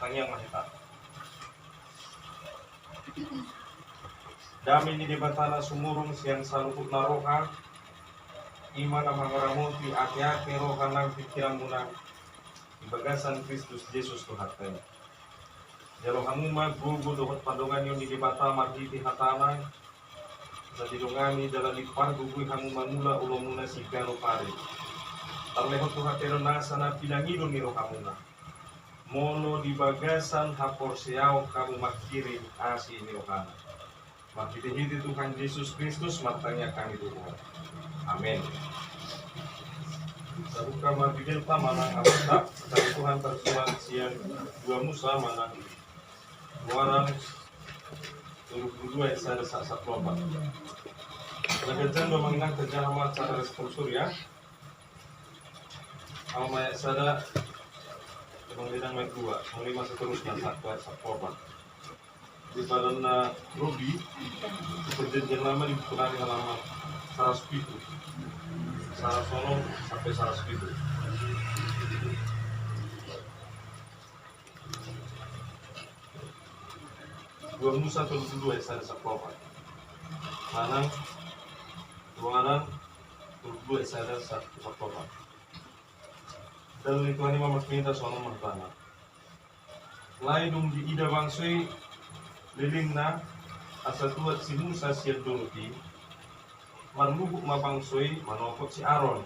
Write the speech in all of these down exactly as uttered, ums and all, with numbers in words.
Tangiang ma hita. Dame ni Debata na sumurung sian saluhutna roha, i ma na mangaramoti ateate roha nang pingkiranmuna di bagasan Kristus Jesus Tuhanta i. Jalo hamu ma gogo dohot pandonganion ni Debata marhite hatana, na didongani jala dipargogoi hamu mangula ulomuna siganup ari. Tarlehon Tuhanta i do nasa na pinangido ni rohamuna. Molo di bagasan haporseaon hamu mangkirim asi ni rohana. Marhitehite Tuhan Jesus Kristus martangiang hami tu Ho. Amen. Sabuka ma Bibelta manang Alkitab, Tuhan tarsurat sian dua Musa manang Keluaran tolu pulu dua ayat sada sahat sampulu opat. Na ganjang do manginang kerja amal cara responsor ya. Amal ayat sada, Amang Lidang ayat dua, Amang Lima seterusnya, satu ayat sampulu opat. Di padan na lobi, Perjanjian Lama di buku nari halaman saratus pitu. Saratus onom sampai saratus pitu. Dua Musa tolu pulu dua ayat sada sampulu opat. Manang Keluaran tolu pulu dua ayat sada sahat sampulu opat. Didok Tuhan i ma marhite songon on ma hatana. Alai dung diida bangso i lelengna asa tuat si Musa sian dolok i, marluhut ma bangso i manopot si Aron,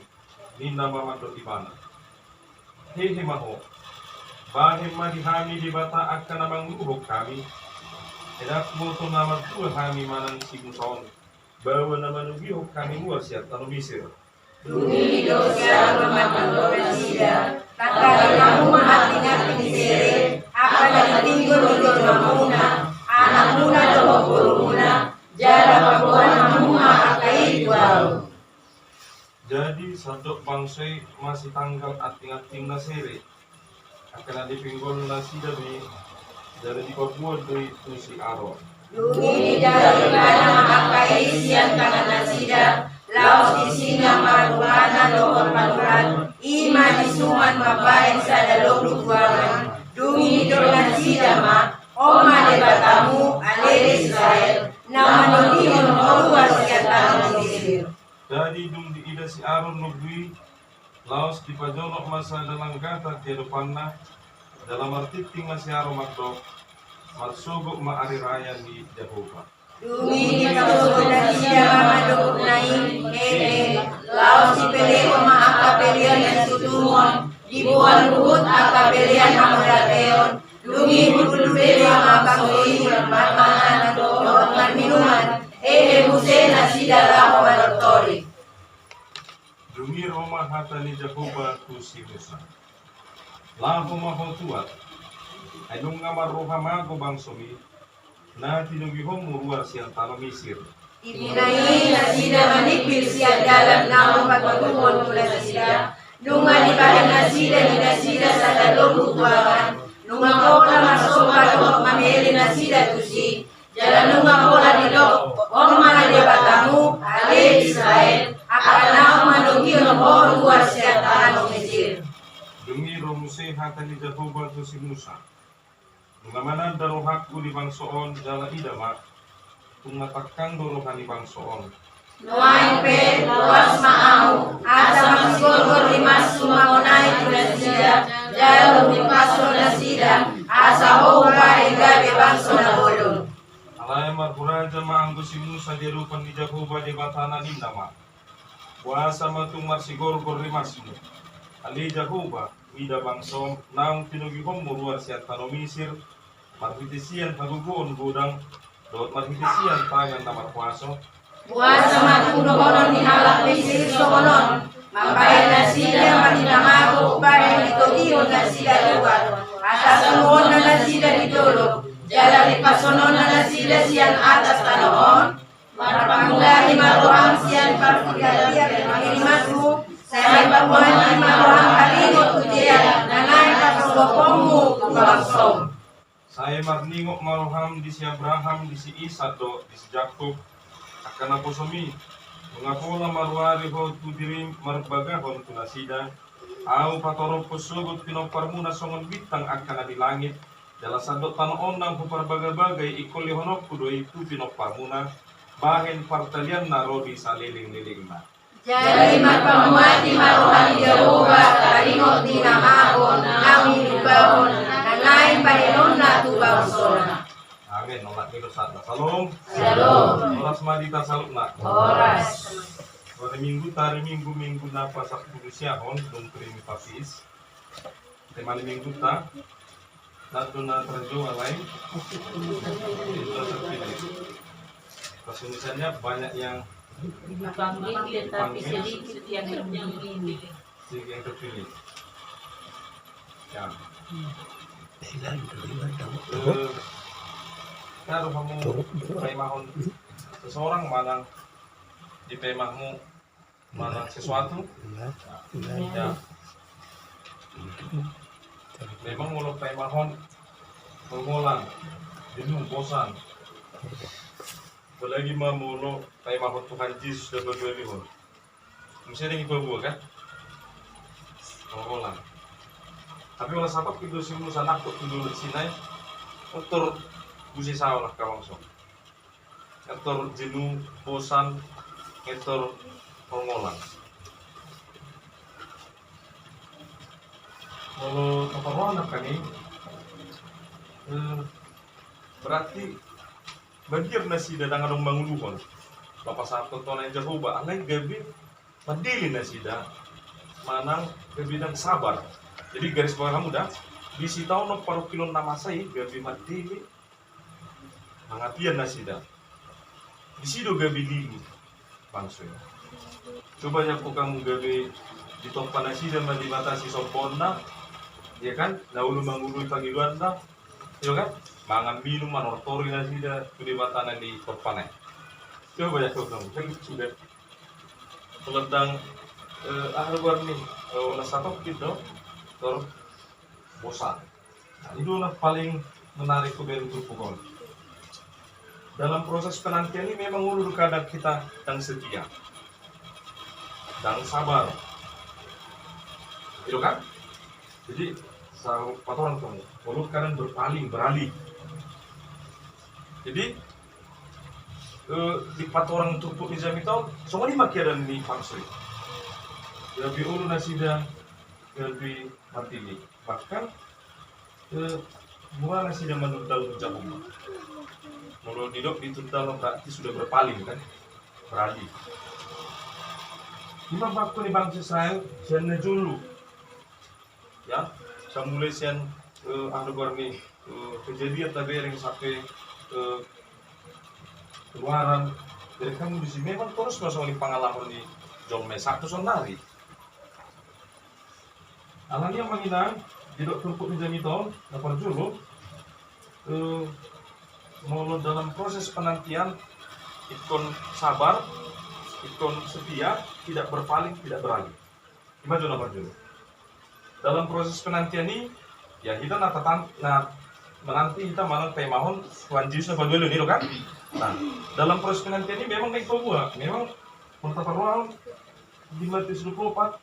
ninna ma mandok ibana. Hehe ma ho, bahen ma di hami Debata angka na manguruhon hami, ndang boto na martua hami manang si Musa on, baoa na manogihon hami ruar sian tano Misir. Dung i didok si Aron ma mandok nasida, tanggali hamu ma anting-anting ni sere, angka na dipinggol ni jolmamuna, anakmuna dohot borumuna, jala paboan hamu ma angka i tu ahu. Jadi sandok bangso i masitanggal anting-anting na sere, angka na dipinggol nasida be, jala dipaboan do i tu si Aron. Dung i didok ibana ma angka i sian tangan nasida, laos disinga ma rupana dohot panurat, i ma disuman mambahen sada lombuk buangan. Dung i didok nasida ma, on ma Debatamu, ale Israel, na manogihon ho ruar sian tano Misir. Jadi dung diida si Aron lombuk i, laos dipajonok ma sada langgata di adopanna, jala martinting ma si Aron mandok, marsogot ma ari raya ni Jahowa. Dung i dipasogot nasida ma mandok na i, hehe, laos dipelehon ma angka pelean na situtumon, diboan huhut angka pelean hamuliateon, dung i hundul be ma bangso i marpanganan dohot marminuman, hehe muse nasida laho manortori. Dung i ro ma hata ni Jahowa tu si Musa. Laho ma ho tuat, ai nunga marroha mago bangsomi, na tinogihonmu ruar sian tano Misir. Ibana i nasida manimpil sian dalan naung patoluhon tu nasida, nunga dibahen nasida di nasida sada lombuk buangan, nunga pola marsomba dohot mamele nasida tusi, jala nunga pola didok, on ma Debatamu, ale Israel, angka naung manogihon ho ruar sian tano Misir. Dung i ro muse hata ni Jahowa tu si Musa. Nunga mananda rohangku di bangso on jala ida ma, tung na tangkang do roha ni bangso on. Nuaeng pe, laos ma ahu, asa marsigorgor rimasmu mangonai tu nasida, jala hulipason nasida, asa ho hubahen gabe bangso na bolon. Alai marhuraja ma anggo si Musa di adopan ni Jahowa Debatana ninna ma. Boasa ma tung marsigorgor rimasmu, ale Jahowa, mida bangsom naung tinogihonmu ruar sian tano Misir, marhite sian hagogoon godang, dohot marhite sian tangan na markuaso? Boasa ma tung dohonon ni halak Misir songon on, mambahen nasida marhite mago umbahen ditogihon nasida ruar, asa suluonna nasida di dolok, jala lipasononna nasida sian atas tano on? Marpangulahi ma roham sian parpingalahian ni rimasmu, sai paboahon ma roham haringot tu dia na naeng pasombahonmu tu bangsom. Sai marningot ma roham di si Abraham, di si Isak dohot di si Jakkob, angka naposomi, nunga pola maruari ho tu dirim marbagahon tu nasida, Ahu patorop sogot pinomparmuna songon bintang angka na di langit, Jala sandok tano on nang huparbagabaga i, ingkon lehononku do i tu pinomparmuna, bahen partalianna ro di salelenglelengna. Jadi marpamuati ma roha ni Jahowa, taringot di na mago naung nidupahon, na naeng bahenonna tu bangso. Amin. Olat ni dosana. Syalom. Syalom. Horas ma di hita saluhutna. Horas. Hari Minggu, hari Minggu, Minggu na pasampulu siahon, dung Trinitatis. Tema ni Mingguta, na do na terjua lain, itu terpilih. Bahasa Indonesianya banyak yang dipanggil, tetapi sedikit yang terpilih. Sedikit yang terpilih. Ya. Eh, kalau kamu paimahon seseorang, manang di paimahmu manang sesuatu. Ya. Memang molo paimahon horngolan, jenuh, bosan. Apalagi ma molo paimahon Tuhan Jesus na paduahon. Muse dang i paboa, kan? Horngolan. Tapi olat sapah pintu simu sanakut pintu sinai. Otor busi saolah kawang song. Etor jenuh, bosan, etor horngolan. Molo taparrohahon nangkin i, eh, berarti bagian nasida dang adong manguluhon. Bapa sahat tontonan Jahowa, alai gabe mandele nasida, manang gabe dang sabar. Jadi garis bawah hamu da, di sitaonon parungkilon na masa i gabe mandele, mangapian nasida. Disi do gabe lilu bangso i. Coba jangkon hamu gabe ditompa nasida ma Debata sisombonna, ya kan? Na olo mangului pangidoanna, ya kan? Mangan minum, manortori nasida tu Debata na nitompana i. Coba jangkon hamu, kan sudah. Peledang, eh, aha do goarna i, eh, olat sapah pintu, tor bosan. Nah, i do na paling menarik tu baru turpuk on. Dalam proses penantian i memang olo do kadang hita dang setia, dang sabar. I do kan? Jadi, sa-, patorang tong, olo kadang berpaling, beralih. Jadi, eh, di patorang turpuk ni jamita on, songon i ma keadaan ni bangso i. Gabe olo nasida, gabe mandele. Bahkan, eh, mura nasida manundalhon Jahowa. Molo didok ditundalhon berarti sudah berpaling, kan? Beralih. I ma pangku ni bangso Israel sian na jolo. Ya, sai mulai sian, eh, aha do goarna i, eh, Kejadian tabereng sampe, eh, Keluaran. Jadi kan disi memang torus ma songon i pangalaman ni jolma i sahat tu saonnari. Alani i amang inang, didok turpuk ni jamita on, na parjolo, eh, molo dalam proses penantian, ingkon sabar, ingkon setia, tidak berpaling, tidak beralih. I ma jolo na parjolo. Dalam proses penantian i, ya hita na tatan-, na menanti hita manang paimahon Tuhan Jesus na paduahon i do kan? Nah, dalam proses penantian i memang dang paboa, memang molo taparrohahon di Matius dua puluh empat,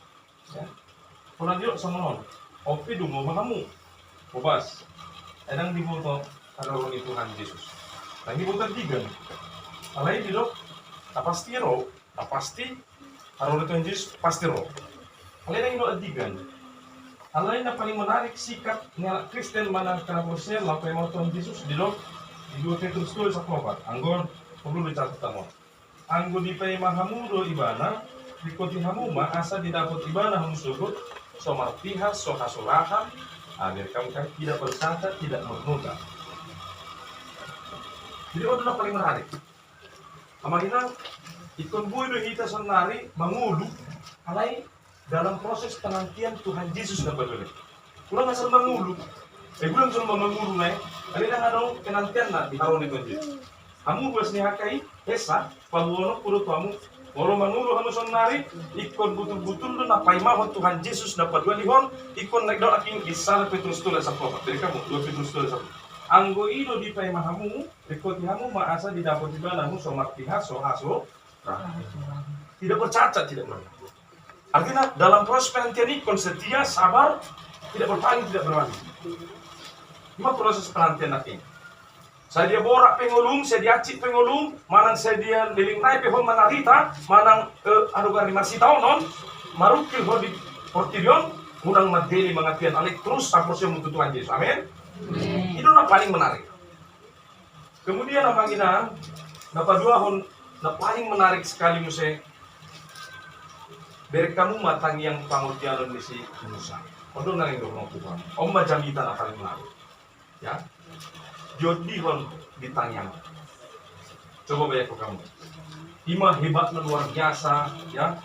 ya. Molo didok songon on, on pe dungo ma hamu. Hobas. Ai dang diboto haroro ni Tuhan Jesus. Dang diboto andigan. Alai didok, na pasti ro, na pasti haroro ni Tuhan Jesus pasti ro. Alai dang didok andigan. Alai na paling menarik sikap ni halak Kristen manang halak Kristen laho paima Tuhan Jesus didok di dua Petrus tolu ayat sampulu opat. Anggo perlu dicatat hamu. Anggo dipaima hamu do ibana, ringkoti hamu ma asa didapot ibana hamu sogot, so marpihas, so hasurahan, agar kamu kan tidak bercacat, tidak bernoda. Jadi on do na paling menarik. Amang inang, ingkon boi do hita saonnari mangolu, alai dalam proses penantian Tuhan Jesus na paduahon i. Godang asal mangolu. Eh, godang jolma mangolu na i. Alai dang adong penantianna di haroro ni Tuhan Jesus. Hamu boas ni angka i, esa, paboaonku do tu hamu. Molo mangolu hamu saonnari, ingkon butul-butul do na paimahon Tuhan Jesus na paduahon i, ingkon na didok nangkin di sada Petrus tolu ayat sampulu opat. Jadi hamu, dua Petrus tolu ayat sampulu opat. Anggo i do dipaima hamu, ringkoti hamu ma asa didapot ibana hamu so marpihas, so haso-, tidak bercacat, tidak bernoda. Artinya, dalam proses penantian i ingkon setia, sabar, tidak berpaling, tidak beralih. Ima proses penantian nangkin. Sadia borat pe ngolum, sadia ancit pe ngolum, manang sadia leleng nai pe ho manarita, manang, eh, anu gari masitaonon, marungkil ho di portibi on, unang mandele mangantian, alai terus saporseaonmu tu Tuhan Jesus. Amin. I do na paling menarik. Kemudian amang inang, na paduahon, na paling menarik sekali muse, bereng hamu ma tangiang pangondianon ni si Musa. On do na naeng dohonon Tuhan. On ma jamita na paling menarik. Ya. Diondihon di tangiang. Coba bayangkon hamu. Ima hebatna luar biasa, ya.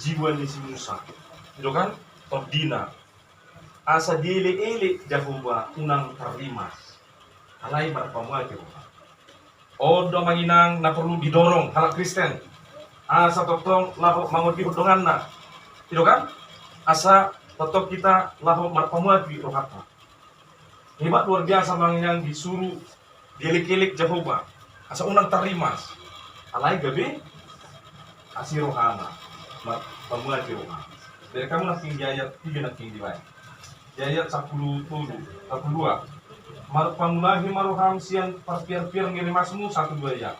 Jiwa ni si Musa. I do kan? Tondina. Asa dielek-elek Jahowa unang tarrimas. Alai marpamuati roha. On do amang inang na perlu didorong halak Kristen. Asa tongtong laho mangondihon donganna. I do kan? Asa tongtong hita laho marpamuati rohanta. Hebat luar biasa amang inang disuru dielek-elek Jahowa. Asa unang tarrimas. Alai gabe asi rohana. Ma-, pamuati roha. Bereng hamu nangkin di ayat tiga nangkin dibaen. Di ayat sampulu tolu, sampulu dua. Marpangulahi ma roham sian parpiar-piar ni rimasmu, satu dua ya.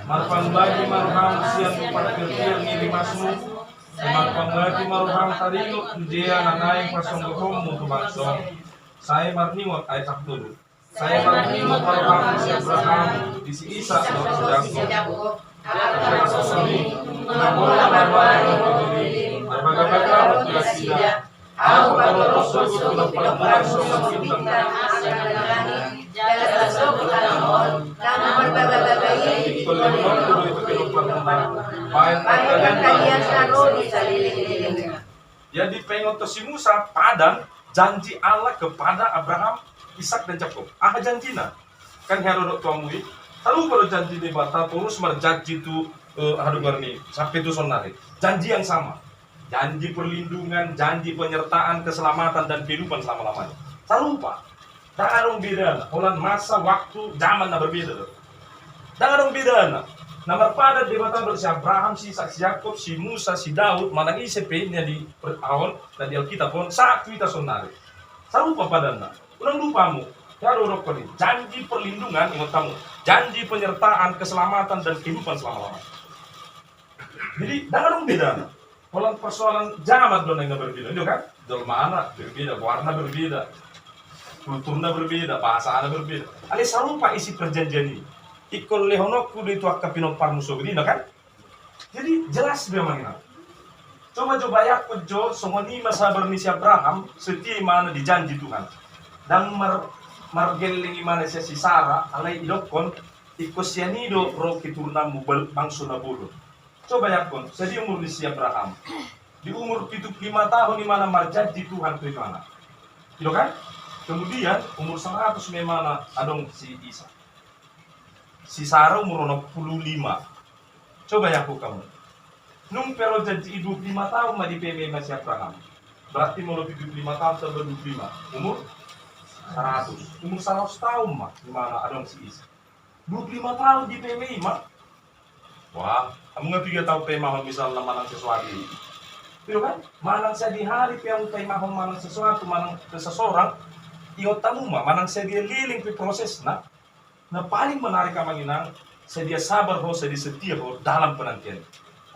Marpangulahi ma roham sian parpiar-piar ni rimasmu. Marpangulahi ma roham taringot tu dia na naeng pasonggothonmu tu bangso on. Sai marningot ayat sampulu tolu. Sai marningot ma roham si Abraham, di si Isak dohot si Jakob. Angka na songon i, unang pola ma rohana di hita, marbagabaga ma tu nasida. Ahu patorop sogot tu na parmulaan songon bintang na sonang langit, jala sogot tano on, na marbagabaga i ingkon lehononku do i tu pinomparmuna. Baen parkalian na ro di saleleng-lelengna. Jadi, paingothon si Musa, padan janji Allah kepada Abraham, Ishak, dan Jakob. Aha janjina? Kan hea do dok tu hamu i, sarupa do janji Debata, torus marjanji tu, eh, aha do goarna i, sampe tu saonnari. Janji yang sama. Janji perlindungan, janji penyertaan, keselamatan, dan kehidupan selama-lamanya. Sarupa. Ndang adong bedana, holan masa, waktu, zaman na berbeda do. Ndang adong bedana. Na marpadan Debata dohot si Abraham, si Ishak, si Jakob, si Musa, si Daud, manang ise pe na di per-, aha on, na di Alkitab on, sahat tu hita saonnari. Sarupa padanna. Unang lupa hamu. Hea do dohonon i. Janji perlindungan, ingot hamu. Janji penyertaan, keselamatan, dan kehidupan selama-lamanya. Jadi, ndang adong bedana. Holan persoalan zaman do naeng na berbeda, i do kan? Jolmana berbeda, goarna berbeda, kulturna berbeda, bahasana berbeda. Alai sarupa isi perjanjian i. Ingkon lehononku do i tu angka pinomparmu sogot i, i do kan? Jadi jelas do amang inang. Coba jo bayangkon jo, songon i ma sabar ni si Abraham, setia imana di janji Tuhan. Ndang mar-, margelleng imana sian si Sara, alai idokkon, ingkon sian i do ro keturunanmu bal-, bangso na bolon. Coba bayangkon, sadia umur ni si Abraham? Di umur pitu pulu lima taon imana marjanji Tuhan tu imana. I do kan? Kemudian umur saratus ma imana adong si Isak. Si Sara umur onom pulu lima. Coba bayangkon hamu. Nunga pe ro janji i, dua pulu lima taon ma dipeme imana si Abraham. Berarti molo pitu pulu lima taon tamba dua pulu lima, umur saratus. Umur saratus taon ma imana adong si Isak. Dua pulu lima taon dipeme ima. Wah, hamu nga piga taon paimahon misalna manang sesuatu. I do kan? Manang sadihari pe hamu paimahon manang sesuatu, manang seseorang, ingot hamu ma, manang sadia leleng pe prosesna, na paling menarik amang inang, sadia sabar ho, sadia setia ho dalam penantian.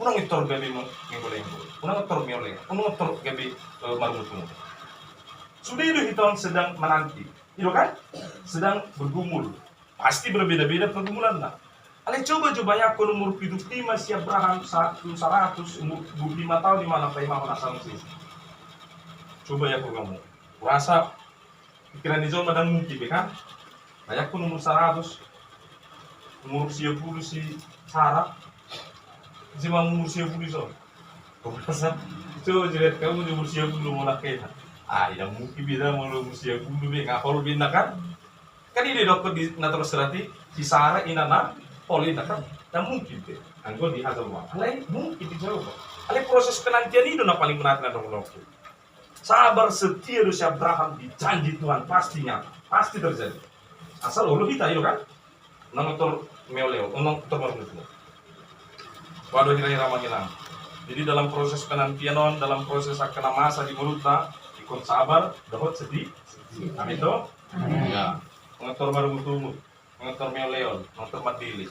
Unang intor gabe me-, mengoleng. Unang intor mengoleng. Unang intor gabe, eh, marungut-ungut. Sude do hita on sedang menanti. I do kan? Sedang bergumul. Pasti berbeda-beda pergumulanna. Alai coba jo bayangkon umur pitu pulu lima si Abraham, sa-, saratus, umur dua pulu lima taon imana paimahon asa ro si Isak. Coba bayangkon hamu. Hurasa pikiran ni jolma ndang mungkin be kan? Bayangkon umur saratus, umur sia pulu si Sara, ise ma umur sia pulu ison. Hurasa, coba jo lihat hamu di umur sia pulu molo angka i. Ah, ndang mungkin be da molo umur sia pulu be, nga hol be inna kan? Kan i do didokkon di na torus serati, si Sara inana hol inna kan? Ndang mungkin be. Anggo di hata Tuhan. Alai mungkin di Jahowa. Alai proses penantian i do na paling menarik na dohononku. Sabar setia do si Abraham di janji Tuhan, pasti nyata, pasti terjadi. Asal olo hita, i do kan? Unang intor meoleo, unang intor marungut-ungut. Waduh, hira-hira amang inang. Jadi dalam proses penantian on, dalam proses angka na masa di ngolunta, ingkon sabar dohot setia. Amin do? Amin. Ya, mangantor marungutungut, mangantor meoleon, mangantor mardili.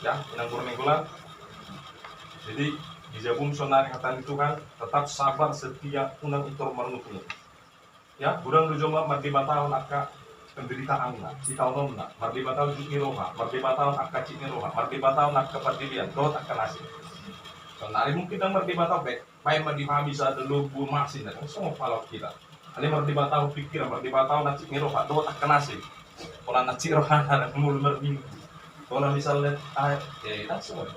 Ya, inang guru ni golang. Jadi, dijabum sonari hata ni Tuhan, tetap sabar setia unang intor marungutungut. Ya, godang do jolma mardebatahon angka penderitaanna, sitaononna, mardebatahon jut ni roha, mardebatahon angka cik ni roha, mardebatahon angka pandelean dohot angka na asing. Sonari mungkin ndang mardebatahon, baen ma di hami sada lombu masin, ndang songon pala hita. Alai mardebatahon pikiran, mardebatahon na cik ni roha dohot angka na asing. Pola na cik rohana, ndang molo marminggu. Pola misalna, ah, eh, ndang songon.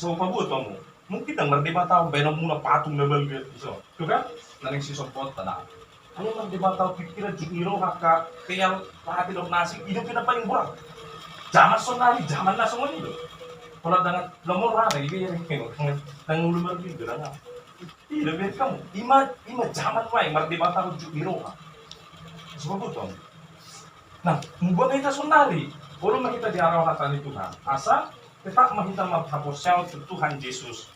So paboto hamu. Mungkin ndang mardebatahon baenonmuna patung na balga, iso. Itu kan? Na naeng sisombonta, nah. Alai mardebatahon pikiran, jut ni roha, angka peal, hati dohot na asing, i do pe na paling borat. Jaman sonari, jaman na songon i do. Pola ndang, ndang molo rohana, i do, ndang ulu marminggu, ndang. I do, biar hamu. Ima, ima jaman nuaeng mardebatahon jut ni roha. So paboto hamu. Nah, molo hita sonari, olo ma hita diaraon hata ni Tuhan. Asa tetap ma hita marhaporseaon tu Tuhan Jesus.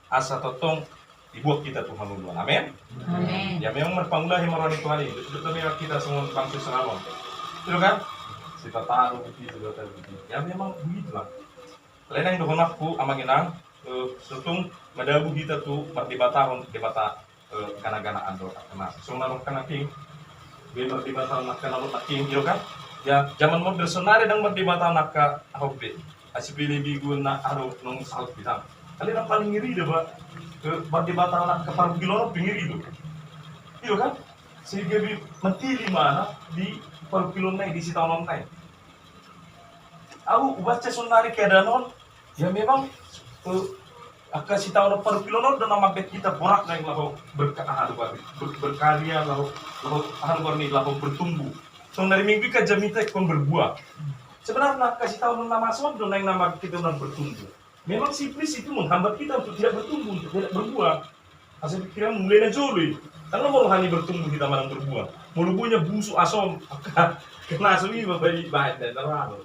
Asa tongtong dibuat hita tu hangoluan. Amin. Amin. Ya, memang marpangulahi ma roha ni Tuhan i. Betul, memang hita songon bangso Israel on. Betul kan? Sitataru putih, sitataru putih. Ya, memang begitulah. Alai naeng dohononku, amang inang, eh, sotung madabu hita tu mardebatahon debata, eh, gana-ganaan do, na songon na didok nangkin, be mardebatahon angka na didok nangkin, i do kan? Ya, jaman modern sonari ndang mardebatahon angka, aha be, asi pele bigu na, aha do, naung saut hita. Alai na paling ngeri do ba, eh, mardebatahon angka parungkilon pe ngeri do. I do kan? Sehingga be mantili ma na di parungkilonna i, di sitaononna i. Ahu hubaca sonari keadaan on, ya memang, eh, angka sitaonon parungkilon on do na mambaen hita borat naeng laho berka-, aha do, ber-, berkarya, laho, laho, aha do, laho bertumbuh. Sonari minggu i kan jamita ingkon berbuah. Sebenarna angka sitaonon na masa on do naeng na mambaen hita unang bertumbuh. Memang simplis itu menghambat kita untuk tidak bertumbuh, untuk tidak berbuah. Asa pikiran mulai na jolo i. Kan na molo hami bertumbuh hita manang berbuah. Molo boha na busuk asom, angka na asom i baen, baen, baen, baen.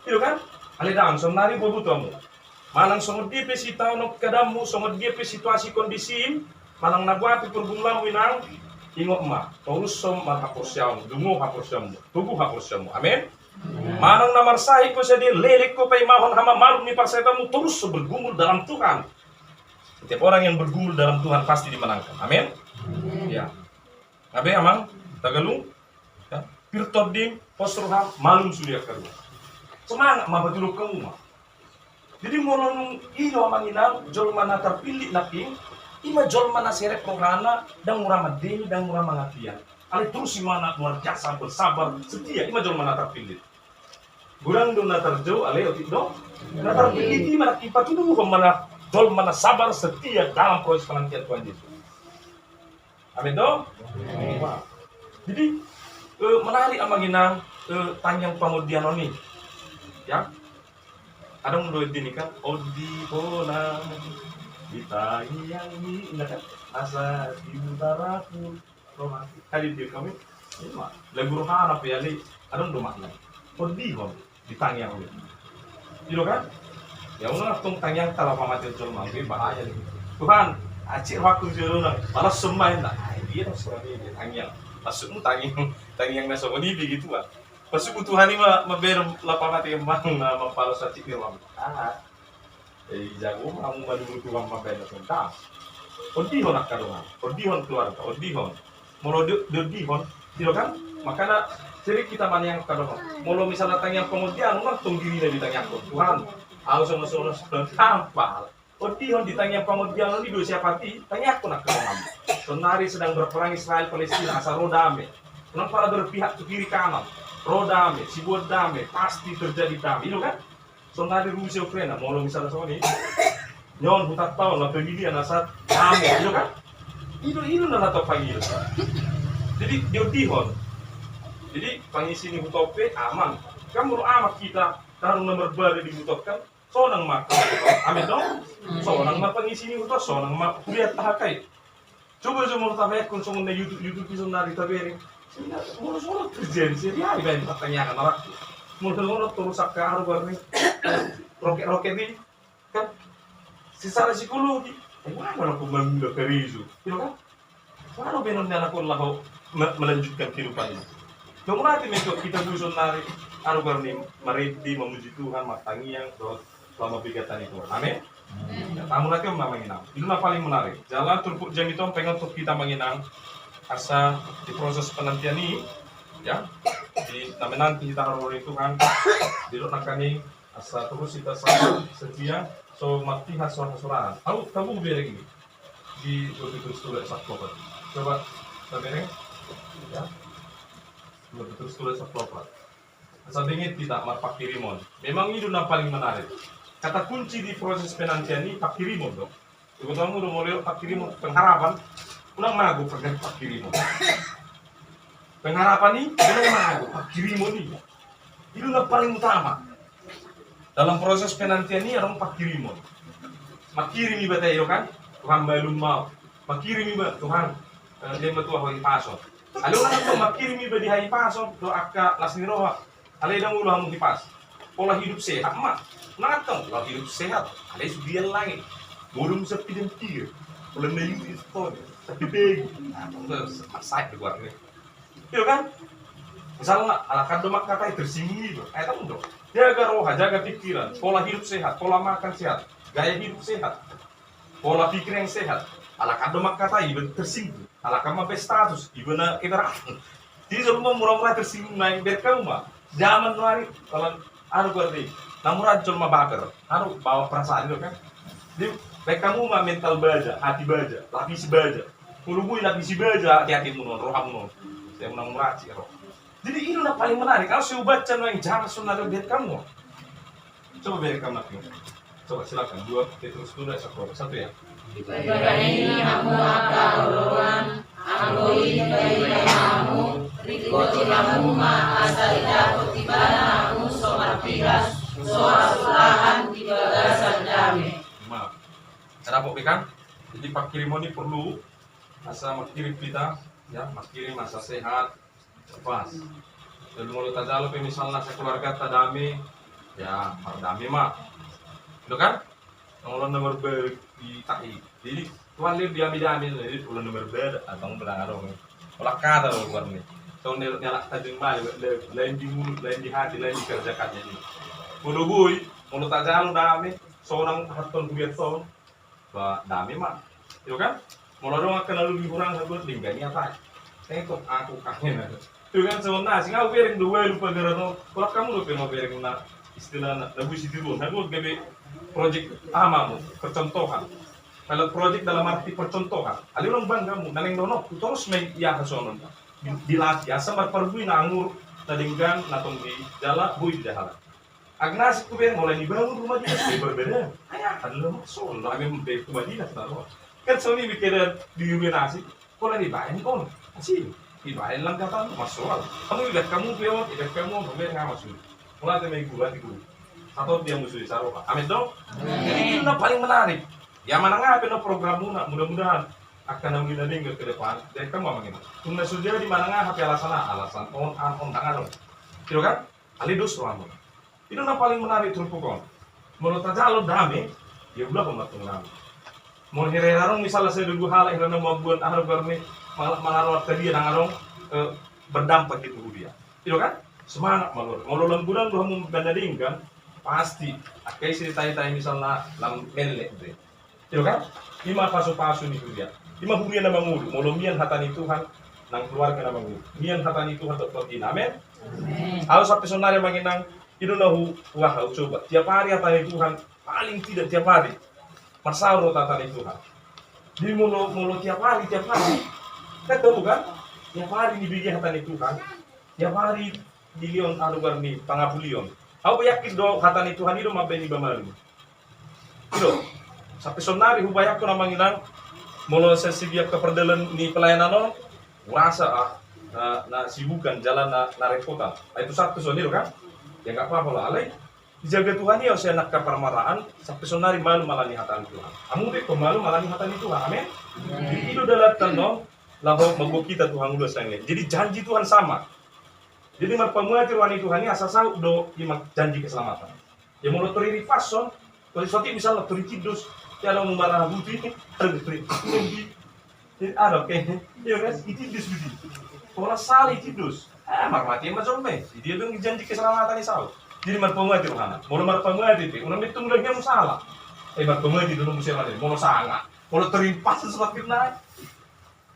I do kan? Alai ndang, sonari huboto hamu. Manang songon dia pe sitaonon keadaanmu, songon dia pe situasi kondisim, manang na boha pe pergumulanmu inang, ingot ma, torushon marhaporseaon, dungo haporseaonmu, togu haporseaonmu. Amin. Manang na marsahit ho sadia, leleng ho paimahon hamamalum ni parsahitaonmu, torushon bergumul dalam Tuhan. Setiap orang yang bergumul dalam Tuhan pasti dimenangkan. Amin. Ya. Gabe amang, tagalung, ya. Pir tondim, pos roham, malum sude angka roha. Semangat ma, patuduk hamu ma. Jadi molo nunga i do amang inang, jolma na tarpillit nangkin, ima jolma na serep rohana, ndang mura mandele, ndang mura mangapian. Alai torus imana luar biasa bersabar, setia, ima jolma na tarpillit. Godang do na tarjou, alai otik do na tarpillit, ima nangkin patuduhon ma na jolma na sabar setia dalam proses penantian Tuhan Yesus. Amin do? Amin. Jadi, eh, menarik amang inang, eh, tangiang pangondianon i. Ya. Adong do di ni kan, ondihon na di tangiang i, inda kan? Asa di utaraku. Romantis. Tadi dia kami, ima. Lagu rohana pe alai, adong do makna. Ondihon di tangiang i. I do kan? Ya unang tong tangiang ta laho pamate jolma, be bahaya ni. Tuhan, acik rohangku jolo na, balas sembahyang na. Ah, dia dong songon i, tangiang. Maksudmu tangiang, tangiang na songon i begitu ah. Maksudmu Tuhan i ma, mabaen laho pamate amang na mampalas acik ni roham. Ah. Eh, jago ma hamu manurut Tuhan mambaen na songon i. Ondihon angka dongan, ondihon keluarga, ondihon. Molo di, diondihon, i do kan? Makana sering kita maniang angka dongan. Molo misalna tangiang pangondianon, unang tong dirina ditangiangkon. Tuhan, ahu songon, songon, songon, tampal. Ondihon di tangiang pangondianon i do siapa ti, tangiangkon angka dongan. Sonari sedang berperang Israel Palestina, asa ro dame. Unang pala berpihak tu kiri kanan. Ro dame, sibuat dame, pasti terjadi dame. I do kan? Sonari Rusia Ukraina, molo misalna songon i. Nion hutanta on, na pemilihan asa dame, i do kan? I do, i do na, na tarpangido. Jadi, diondihon. Jadi, pangisi ni huta on pe aman. Kan molo aman hita, tarung na marbada di huta on kan, sonang ma. Amin do? Sonang ma pangisi ni huta on, sonang ma huria tahakai. Coba, coba molo tabaen songon na YouTube, YouTube i sonari tabereng. Molo songon terjadi, seri ari baen pertanyaan anak. Molo songon torus angka aha do goarna i, roket-roket i, kan? Secara psikologi, eh, mana laho manunda karejo, i do kan? Mana baenon ni anak on laho me-, melanjutkan kehidupan i? Mauliate ma i tu hita boi saonari, arugar ni marende, mamuji Tuhan, martangiang dohot laho mambege hata ni Tuhan. Amin. Mauliate ma i, amang inang. I do na paling menarik. Jala turpuk jamita on pe on tu hita, amang inang, asa di proses penantian i, ya, di na menanti hita haroro ni Tuhan, didok nangkaning asa torus hita sabar, setia, so marpihak, so hasorahan. Ahu tabo hubereng i di dua Petrus tolu ayat sampulu opat. Coba tabereng, ya. Dua Petrus tolu ayat sampulu opat. Asa benget hita marpangkirimon. Memang i do na paling menarik. Kata kunci di proses penantian i pangkirimon do. Di kota mulu do, molo pangkirimon, pengharapan. Unang mago pangkirimon. Pengharapan i unang mago, pangkirimon i. I do na paling utama. Dalam proses penantian i adong pangkirimon. Mangkirim iba, tahe do kan? Tuhan, malum ma ahu. Mangkirim iba, Tuhan, eh, lehon ma tu ahu hahipason. Alai unang tong mangkirim iba di hahipason dohot angka las ni roha. Alai ndang olo hamu hipas. Pola hidup sehat ma. Unang tong pola hidup sehat, alai sude langit. Modom sepi dan tiar. Pola na itu itu. Tapi begi. Nah, tong, maksai di luar ni. Iya kan? Misalna, ala kan do mangkatai, tersinggung iba. Eh, tong do. Jaga roha, jaga pikiran. Pola hidup sehat, pola makan sehat, gaya hidup sehat, pola pikir yang sehat. Ala kan do mangkatai, iba tersinggung. Ala kan mambahen status, iba na keberatan. Jadi jolma mura-mura tersinggung, na i, bereng hamu ma. Zaman nuaeng, kalau anu berarti, na mura jolma baper, anu, bawa perasaan itu kan. Jadi, bereng hamu ma mental baja, hati baja, lapisi baja. Molo boi lapisi baja hati-hatimu on, rohamu on. Sai unang mura asi ro. Jadi i do na paling menarik. Ahu sai hubaca nuaeng, jangan saonari, bereng hamu. Coba bereng hamu. Coba silakan, dua Petrus tolu ayat sampulu opat, satu ya. Dipaihut hamu angka holongan, anggo i dipaihut hamu, ringkoti hamu ma asa didapot Ibana hamu so marpihak, so hasorahan di bagasan dame. Maaf. Dapot be kan? Jadi pangkirimon i porlu, asa mangkirim hita, ya, mangkirim asa sehat, pas. Jadi molo tajalo pe misalna sakeluarganta dame, ya, mardame ma. Itu kan? Molo na marbalik di tahi. Jadi, Tuhan, lehon di hami dame, jadi molo na marbalik, atau berang adong. Olah kata lo, Tuhan, ni. Songon ni halak Tanjung Balai, lain di mulut, lain di hati, lain dikerjakannya ini. Molo boi, molo tajalo dame, sonang haton huliat on, ba dame ma. Iyo kan? Molo adong angka na lobi hurang, na buat denggan i, atai. Tengok aku kahena. Iyo kan, songon na asing, ahu bereng do ualu pagaran on. Kolak hamu dope mabereng na istilahna, na boi sitiruon. Na buat gabe project, ama mu, percontohan. Kalau project dalam arti percontohan. Alai unang bangga hamu, na naeng dohononku, torus ma i, ia hasongon. Di, dilatih, asa marparbue na anggur, na denggan, na tong dijala, boi di dahalan. Agnasik tu ben, mulai dibangun rumah dinas, dia berbeda. Ayah, adalah maksud, lah, memang dari rumah dinas, tahu. Kan songon i pikiran di rumah nasi, mulai dibayar on, asing. Dibayar langkatan, masoal. Hamu idat hamu pe on, idat hamu on, pemain nggak masuk. Mulai tu main guru, hati guru. Satu dia musuh di Saroka. Amin dong? Amin. Jadi itu na paling menarik. Ya, manang aha pe na programmuna, mudah-mudahan akan naung i na denggan ke depan, dari kamu, amang inang. Tung na so jadi manang aha pe alasan, alasan on, an on, tangan on. Gitu kan? Alai dos rohamu. I do na paling menarik turpuk on. Molo tajalo dame, ya, ulahon ma tong dame. Molo hira-hira adong misalna sai dua halak, hira na mambuat aha do goarna, mal-, malaroan tadi, ndang adong, eh, berdampak di tubuh dia. I do kan? Semangat ma luar. Molo lam godang do hamu mambahen na denggan, pasti angka isi tahi-tahi misalna lam mellek be. Iyo kan? I ma pasu-pasu ni huria. I ma huria na mangolu. Molo mian hata ni Tuhan, nang keluarga na mangolu. Mian hata ni Tuhan dohot tondi na. Amin. Amin. Ahu sampe sonari, amang inang, i do na hu-, huaha, hucoba. Tiap hari hata ni Tuhan, paling tidak tiap hari. Marsaor do hata ni Tuhan. Jadi molo, molo tiap hari, tiap hari. Kan tahu kan? Tiap hari dibege hata ni Tuhan. Tiap hari dilehon, aha do goarna, pangapulion. Ahu pe yakin do hata ni Tuhan i do mambahen iba malum. I do. Sampe sonari hubayangkon, amang inang, molo sesi di angka pardalan ni pelayanan on, hurasa, ah, na, na sibukan jala na, na repotan. Ah, itu satu songon i do kan? Ya, nggak apa-apa lah, alai dijaga Tuhan i, asa angka parmaraan, sampe sonari malum ala ni hata ni Tuhan. Hamu pe ingkon malum ala ni hata ni Tuhan. Amin. Amin. Jadi i do dalanta on, laho manggohi hita tu hangoluan sangin. Jadi janji Tuhan sama. Jadi marpamuati roha ni Tuhan i, asa saut do i ma janji keselamatan. Ya, molo tori ripas on, tori sotik misalna, tori tindos, ya, laho mumarabuti, tori, tori, tori, ada, oke. Iya kan? I tindos budi. Pola sala i tindos. Ah, marmate ma jolma i. Dia dong janji keselamatan i saut. Jadi marpamuati rohana. Molo marpamuati pe, unang be tung lagi sala. Eh, marpamuati dulu musim ada. Molo sanga, molo terimpas sesuatu na.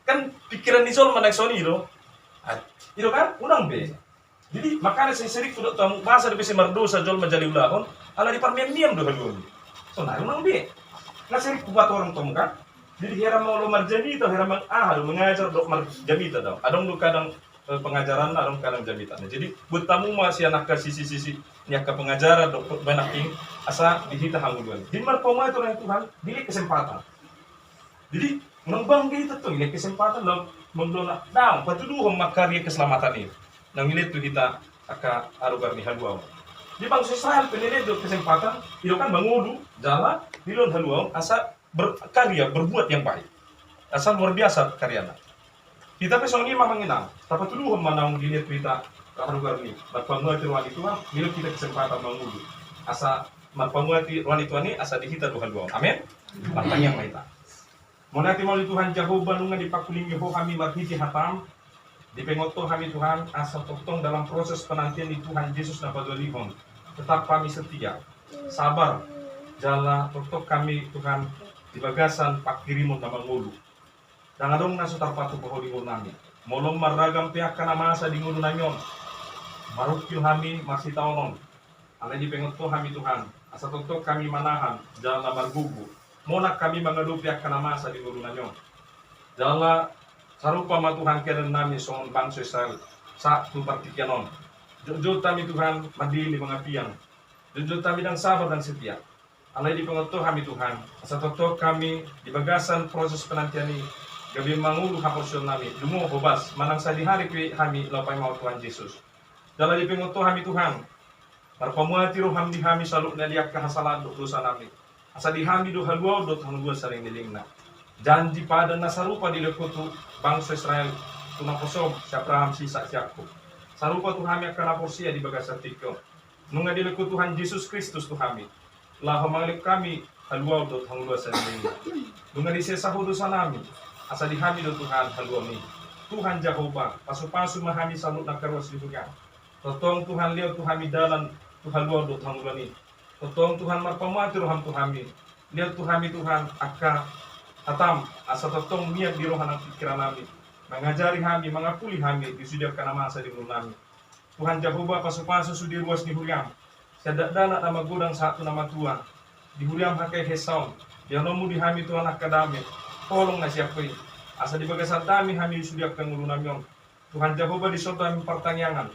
Kan pikiran ni jolma naeng songon i do. Ah, i do kan? Unang be. Jadi makana sering-sering kuda tamu masa dope sai mardosa jolma jala diulahon, ala diparmian-mian do haluaon. Sonari unang be. Na sering kupatorang tamu kan. Jadi hera molo marjamita, hera mang aha do mengajar do marjamita do. Adong do kadang eh, pengajaran na adong kadang jamita. Nah, jadi buat tamu ma sian angka sisi-sisi ni angka pengajaran do banyak ini asa di hita hangoluan. Jadi marpamuati roha ni Tuhan, dilehon kesempatan. Jadi unang bangga hita tu dilehon kesempatan laho mangulahon, daong patuduhon ma karya keselamatan i. Naung dilehon tu hita angka arugar ni haluaon. Di bangso Israel pe dilehon do kesempatan, i do kan mangolu, jala dilehon haluaon asa berkarya, berbuat yang baik. Asa luar biasa karyana. Hita pe songon i ma amang inang, tapatuduhon ma naung dilehon tu hita arugar ni, marpamuati roha ni Tuhan, dilehon hita kesempatan mangolu. Asa marpamuati roha ni Tuhan i, asa di hita do haluaon. Amen. Martangiang ma hita. Mauliate ma uli Tuhan Jahowa, nunga dipangkulingi Ho hami marhite hataM. Dipaingot Ho hami Tuhan, asa tongtong dalam proses penantian ni Tuhan Jesus na patuduhon, tetap hami setia, sabar, jala tongtong hami Tuhan di bagasan panghirimon na mangolu. Ndang adong na so tarpatupa Ho di ngolunami. Molo marragam pe angka na masa di ngolunami on, marungkil hami marsitaonon. Alai dipaingot Ho hami Tuhan, asa tongtong hami manahan jala margogo, monang hami mangadopi angka na masa di ngolunami on. Jala sarupa ma Tuhan keadaannami songon bangso Israel sahat tu partingkian on. Jotjot hami Tuhan mandele mangapian. Jotjot hami ndang sabar ndang setia. Alai dipaingot Ho hami Tuhan, asa tongtong hami di bagasan proses penantian i gabe mangolu haporseaonnami, dungo hobas manang sadihari pe hami laho paima Ho Tuhan Jesus. Jala dipaingot Ho hami Tuhan, marpamuati rohaM di hami saluhutna di angka hasalahan dohot dosanami, asa di hami do haluaon dohot hangoluan saleleng ni lelengna. Janji padan na sarupa dilehon Ho tu bangso Israel, tu naposoM, si Abraham, si Isak, si Jakob. Sarupa tu hami angka na porsea di bagasan tingki on. Nunga dilehon Ho Tuhan Jesus Kristus tu hami, laho mangalehon hami haluaon dohot hangoluan saleleng ni lelengna. Nunga disesa Ho dosanami, asa di hami do Tuhan haluaonMi. Tuhan Jahowa, pasupasu ma hami saluhut na angka ruas ni huriaM. Tongtong Tuhan lehon tu hami dalan tu haluaon dohot hangoluan i. Tongtong Tuhan marpamuati rohaM tu hami. Lehon tu hami Tuhan angka hataM, asa tongtong mian di roha nang pingkirannami, mangajari hami, mangapuli hami di sude angka na masa di ngolunami. Tuhan Jahowa, pasupasu sude ruas ni huriaM, sian dakdanak na magodang sahat tu na matua. Di huriaM angka hesehon, lehononMu di hami Tuhan angka dame, holong na sian Ho i, asa di bagasan dame hami di sude angka ngolunami on. Tuhan Jahowa, dison do hami partangiangan,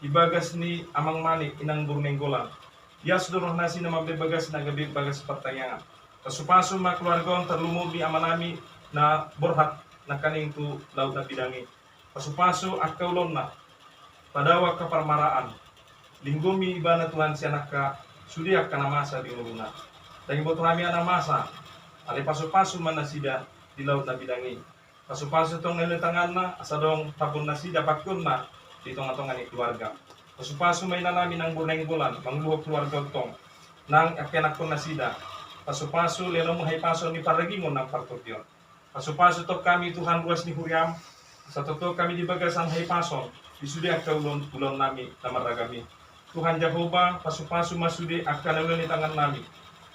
di bagas ni Amang Manik, Inang boru Nainggolan. Ias do roha nasida mambahen bagasna gabe bagas partangiangan. Pasupasu ma keluarga on, tarlumobi amanami na borhat nangkaning tu Laut na Bidang i. Pasupasu angka ulaonna, padao angka parmaraan. Linggomi ibana Tuhan sian angka sude angka na masa di ngoluna. Ndang diboto hami angka na masa, alai pasupasu ma nasida di Laut na Bidang i. Pasupasu tong na nilehon tanganna, asa adong tambun nasida pangkeonna di tongatonga ni keluarga. Pasupasu ma inanami Inang boru Nainggolan, manguluhon keluarga on tong, nang angka ianakhon nasida. Pasupasu lehononMu hahipason ni pardagingon nang partondion. Pasupasu tong hami Tuhan ruas ni huriaM, asa tongtong hami di bagasan hahipason di sude angka ulaon, ulaonnami na marragam i. Tuhan Jahowa, pasupasu ma sude angka na ulaon ni tangannami.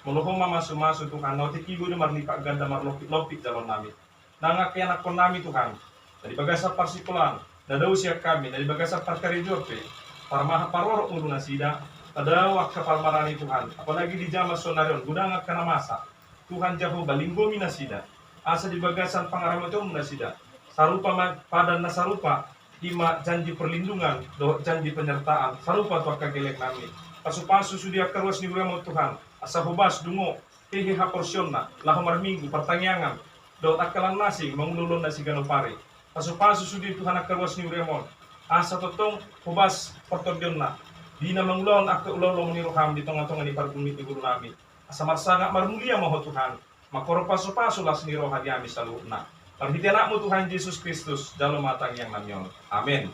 Molo Ho ma mamasumasu Tuhan, na otik i boi do marlipat ganda marlompitlompit jaloonnami. Nang angka ianakhonnami Tuhan, na di bagasan parsikolaan, na dao sian hami, na di bagasan parkarejoan pe, parmahan parorot ngolu nasida, padao angka parmaraan i Tuhan, apalagi di jaman saonari on, godang angka na masa. Tuhan Jahowa, linggomi nasida, asa di bagasan pangaramotionMu nasida, sarupa ma padan na sarupa, i ma janji perlindungan dohot janji penyertaan, sarupa tu angka gelleng nami. Pasupasu sude angka ruas ni huriaM on Tuhan, asa hobas dungo, hehe haporseaonna, laho marminggu, partangiangan, dohot angka na asing mangula ulaonna siganup ari. Pasupasu sude Tuhan angka ruas ni huriaM on, asa tongtong hobas partondionna, di na mangulahon angka ulaon lomo ni rohaM di tongatonga ni pargumit ni ngolunami. Asa marsangap marmulia ma Ho Tuhan, mangkorhon pasupasu las ni roha di hami saluhutna. Marhite AnakMu Tuhan Jesus Kristus, jalo ma tangiangnami on. Amen.